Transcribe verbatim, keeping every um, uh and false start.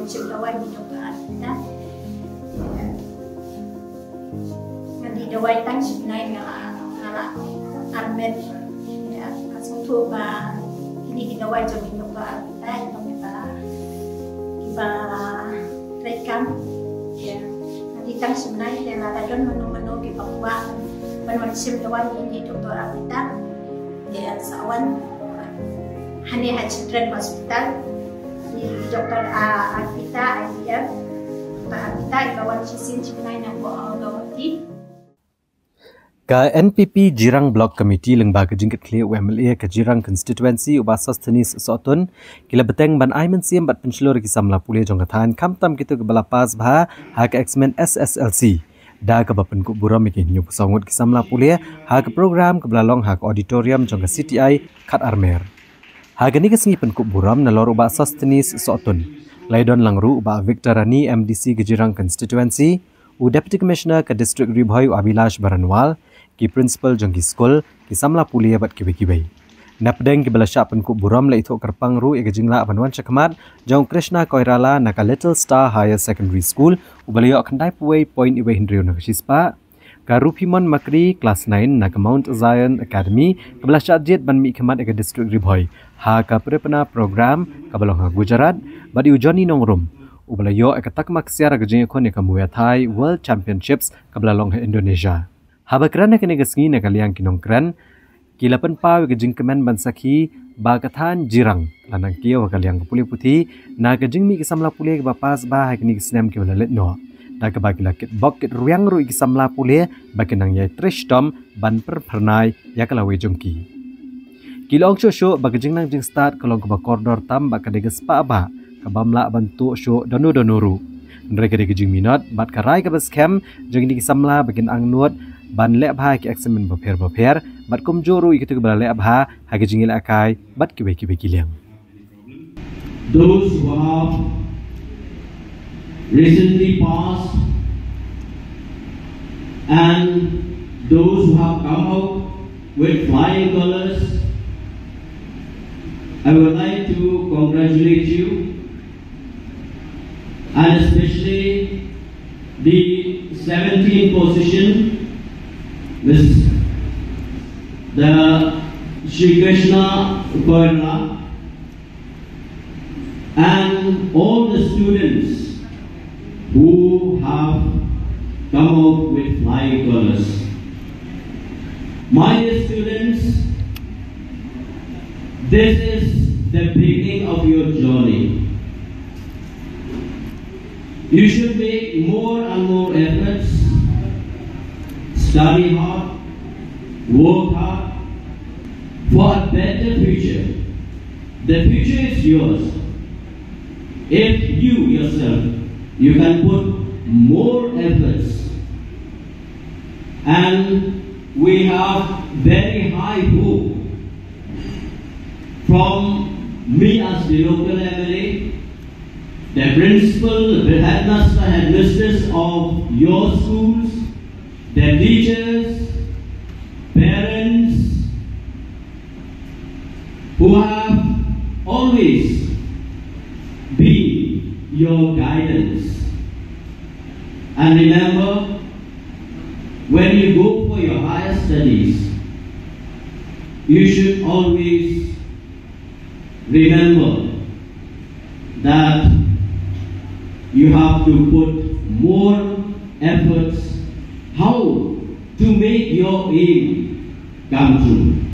Shim dawai ni Doktor Arpita. Ngan dih dawai tang shim nai nga, nga la armet. Ïa, nga sngewthuh ba kine ki dawai jong ni Doktor Arpita, ïa, kiba, kiba trei kam. Ïa, ngan dih tang shim nai, ïa, lada don mano mano kiba kwah ban wan shim dawai ni Doktor Arpita. Ïa, sa wan hangne ha Children Hospital. Ïa, Doktor, ah, Arpita, I V F. Doktor Arpita, iba wan shisien shim nai na Guwahati. Ka N P P Jirang Block Committee lyngba ka jingkitkhlieh u M L A ka Jirang Constituency u Bah Sosthenes Sohtun, ki la bteng ban ai mynsiem bad pynshlur ïa ki samla pule jong ka thaiñ, khamtam kito kiba la pass bha ha ka eksamin S S L C. Da kaba pynkup burom ïa ki hynñiewphew saw ngut ki samla pule ha ka program kaba la long ha ka auditorium jong ka C T I Khatarmer. Ha kane ka sngi pynkup burom nalor u Bah Sosthenes Sohtun, la ïadon lang ruh u Bah Victor Rani, M D C ka Jirang Constituency, u Deputy Commissioner ka District Ri Bhoi u Abhilash Baranwal, ki principal jong ki skul, ki samla pule bad kiwei kiwei. Napdeng kiba la shah pynkup burom la ithuh kyrpang ruh ïa ka jinglah ban wan shakhmat jong u Krishna Koirala na ka Little Star Higher Secondary School, uba la ïoh khyndai phew wei point wei hynriew na ka shispah. Ka Ruphimon Makri, class nine na ka Mount Zion Academy, kaba la shah jied ban mihkhmat ïa ka District Ri Bhoi ha ka Prepna program kaba long ha Gujarat, bad ïa u Johnny Nongrum, uba la ïoh ïa ka takma ksiar ha ka jingïakhun ïa ka Muay Thai World Championships kaba la long ha Indonesia. Haba kren ha kane ka sngi na ka liang ki nongkren, ki la pynpaw ïa ka jingkmen ban sakhi ba ka thaiñ Jirang la nang kiew ha ka liang ka pule puthi na ka jingmih ki samla pule kiba pass bha ha kine ki snem kiba la leit noh. Da kaba ki la kitbok kitrwiang ruh ïa ki samla pule ba kin nang ïai trei shitom ban pyrphyrnai ïa ka lawei jong ki. Ki la ong shuh shuh ba ka jingnang jingstad ka long kaba kordor tam bad ka dei ka spah bah kabym lah ban tuh shuh dano dano ruh. Hynrei ka dei ka jingminot bad ka rai kaba skhem jong kine ki samla ba kin angnud ban leh bha ha ki eksamin bapher bapher, bad kumjuh ruh ïa kito kiba la leh bha ha ki jingïalehkai bad kiwei kiwei ki liang. Those who have recently passed and those who have come out with flying colors, I would like to congratulate you, and especially the seventeenth position, Miss the Shri Krishna Koirala, and all the students who have come out with flying colors. My dear students, this is the beginning of your journey. You should make more and more efforts, study hard, work hard for a better future. The future is yours. If you yourself, you can put more efforts, and we have very high hope from me as the local M L A, the principal, the headmaster, headmistress of your schools, the teachers, parents, who have always been your guidance. And remember, when you go for your higher studies, you should always remember that you have to put more efforts how to make your aim come true.